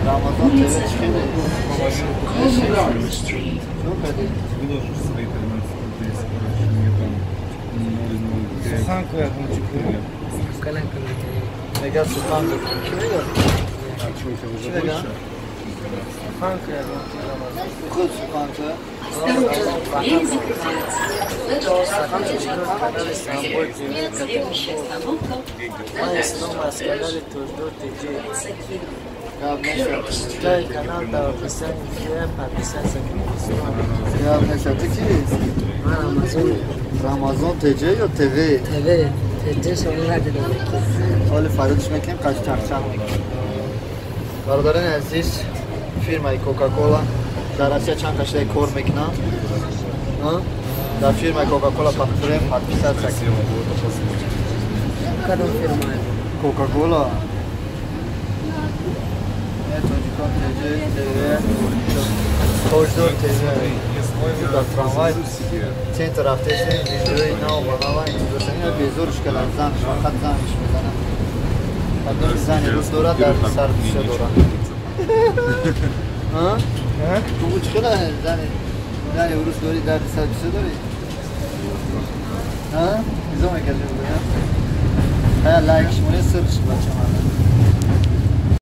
Рамазон Улица ТВ чӣ хеле? Козуб Стрит. Чӣ кардӣ? Выложишь свои 13 рублей, скажешь, мне там 0,05. Суханку я хочу купить. Мега суханка. Кӣ мега? А что, у тебя уже Чё, да? больше? Суханку я хочу. Худ суханка. Осторожно, двери закрываются. The doors are closing. Следующая остановка Ман Ислом аз канали Тоҷдор Тҷ. улица Кирова. Гап нешад. Ҷои канал дар описании видео подписаться кунед. Гап нешад. Ту кӣ? Ман Рамазон. Рамазон Тҷ ё ТВ? ТВ. Тҷ соли надидам. Ҳоли фарёдш мекунем, қаш чақчақ мекунем. Бародарони азиз, фирмаи Кока-Кола дар Россия чанд кашидаи кор мекунам. Дар фирмаи Кока-Кола пахтурем, подписаться кунем. Красиво будет посмотреть. Кадом фирма? Кока-Кола. Не, Тоҷикон Тҷ, ТВ, Тоҷдор ТВ. Дар трамвай центр рафтесем, видеои нав ба нава интизоршани безорш кардам, занш фақат занш мезанам. Кадоми зани рӯз дорад, дар сар бисё дорад. Ту чӣ хела зани урус дорӣ, дарди сар бисё дорӣ? Низом мекардӣ? Ҳая, лайк шумоне, сирш бача мана.